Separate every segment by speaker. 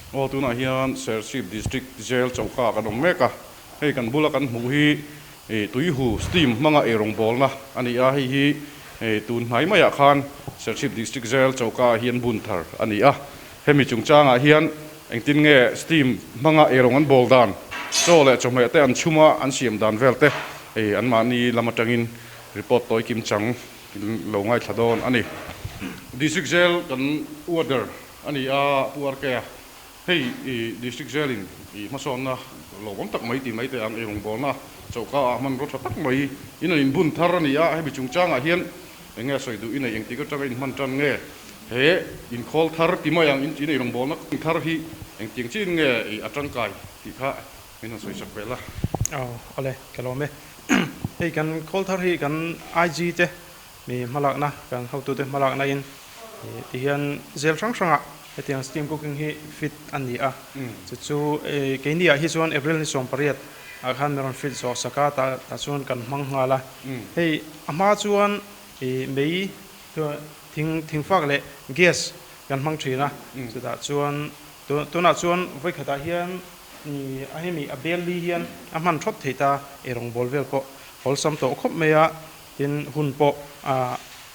Speaker 1: Aw tunah hian Serchhip District Jail choka kan awm mek a, hei kan bula kan hmuh hi tuihu steam hmanga eirawngbawlna a ni a, hei hi tun hnai maiah khan Serchhip District Jail choka ah hian bun thar a ni a, hemi chungchangah hian engtin nge steam hmanga eirawng an bawl dan, chaw leh chawhmeh te an chhum a an siam dan vel te anmahni lam atangin report tawi kim chang lo ngaithla dawn a ni. District Jail kan order a ni a, Pu RK-a, hei i District Jail in i hmasawnna lawmawm tak mai tih mai teh ang, eirawngbawlna choka ah hmanraw tha tak mai in an inbun thar a ni a, hemi chungchangah hian eng nge sawi duh i neih, engtik atanga inhman tan nge he inkhawl thar ti mai ang, in eirawngbawlna thar hi engtiang chiin nge i a tangkai tih kha min han sawi sak ve la.
Speaker 2: Aw, awle, ka lawm e. Hei kan khawl thar hi kan IG te mi hmalakna kan hotute hmalakna in ti hian zel hrang hrangah hetiang steam cooking hi fit a ni a, chu chu keini ah hi chuan April ni 18 ah khan min rawn fit zawh sak a, tah tah chuan kan hmang nghal a, hei a hma chuan mei thing thingfak leh gas kan hmang thin a, chutah chuan tunah chuan vawikhatah hian a hemi a bel li hian a hman thawt thei ta, eirawngbawl vel pawh awlsam tawh khawp mai a. Tin, hun pawh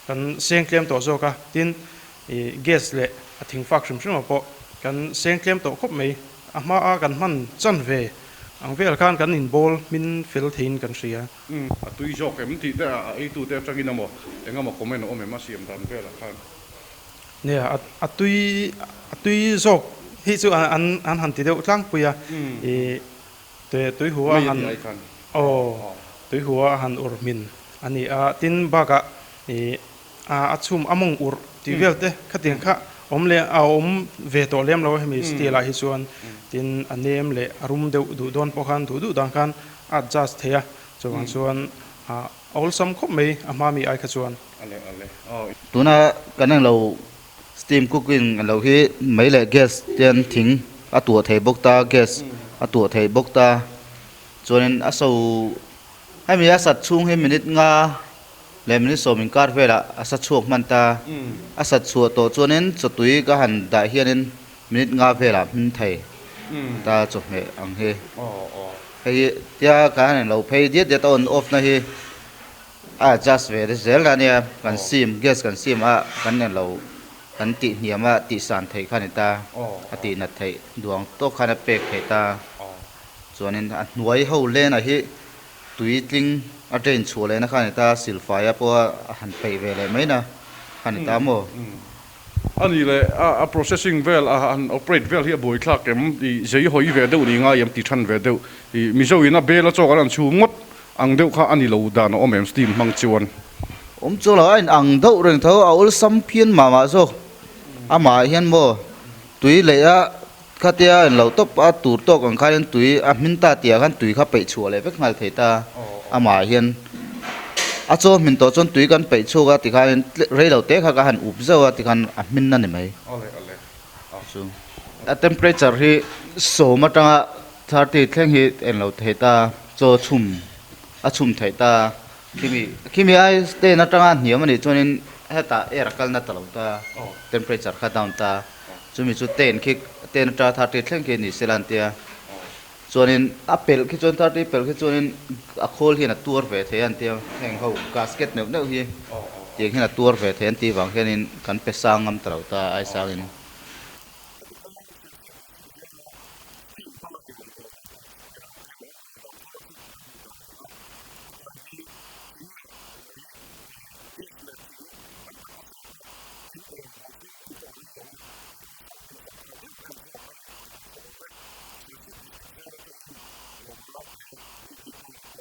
Speaker 2: kan seng tlem tawh zawk a, tin, ih gas leh a thing fak hrim hrim ah pawh kan seng tlem tawh khawp mai. A hma a kan hman chan ve ang vel khan kan inbawl hmin fel theiin kan hria.
Speaker 1: A tui zawk em tih te a eitu te atangin emaw eng emaw comment a awm em a siam dan velah khan.
Speaker 2: Nia, a tui a tui zawk hi chu an an han ti deuh tlangpui a, ih Tuihua han aw tuihua han ur hmin a ni a, tin bakah ih a chhum a mawng urh tih vel te khatiang kha awm leh a awm ve tawh lem lo a hemi steel ah hi chuan tin a nem leh a rum deuh duh dawn pawh khan duh duh dan khan a adjust thei a, chuvang chuan a awlsam khawp mai a hma mi ai kha chuan.
Speaker 3: Tuna kan englo Steam cooking lo hi mei leh gas te an thing a tuah thei bawk ta, gas a tuah thei bawk ta. Chuanin a so hemi a sat chhung hi minute nga leh minute sawm inkar velah a sa chhuak hman ta. A sat chhuah tawh chuanin chawtui ka han dah hianin minute nga velah hmin thei ta chawhmeh ang hi. Hei hi tia ka han lo phei diat diat a on off na hi. A adjust ve te zel a nia, kan sim gas kan sim a kan nen lo kan tih hniam a tih san theih kha a ni ta, a tih nat theih duang tawk khan a pek theih ta, chuanin a hnuai ho lena hi tui tling a drain chhuah lehna kha a ni ta, silfaia pawha a han peih ve leh mai na kha a ni ta maw?
Speaker 1: A nih leh a processing vel a han operate vel hi a buaithlak em? I zei hawi ve deuh ni ngai em ti than ve deuh. I Mizo in a bel a chawk an han chhum ngawt ang deuh kha a ni lo dan a awm em steam hmang chuan?
Speaker 3: Awm chu lo a in ang deuh reng tho, a awlsam phian mah mah zawk. Amah hian maw tui leh a khatia in lo tawp a tur tawk ang khanin tui a hmin ta tih ah khan tui kha peih chhuah leh vek nghal thei ta. Amah hian a chaw hmin tawh chuan tui kan peih chhuak a tikhanin rei lo te kha ka han up zauh a tikhan a hmin a ni mai. Chu a temperature hi sawm atanga 30 thleng hi eng lo thei ta chaw chhum a chhum theih ta khimi khimi ai ten atanga hniam a nih chuanin hetah air a kalna ta lo ta temperature kha down ta chumi chu ten khi ten atanga 30 thleng khi ni sela an tia. Chuanin a pelh khi chuan 30 pelh khi chuanin a khawl hian a tuar ve thei a an tia, heng ho gasket neuh neuh hi tiang hian a tuar ve thei an tih vang hianin kan pe sang ngam ta lo ta ai sangin.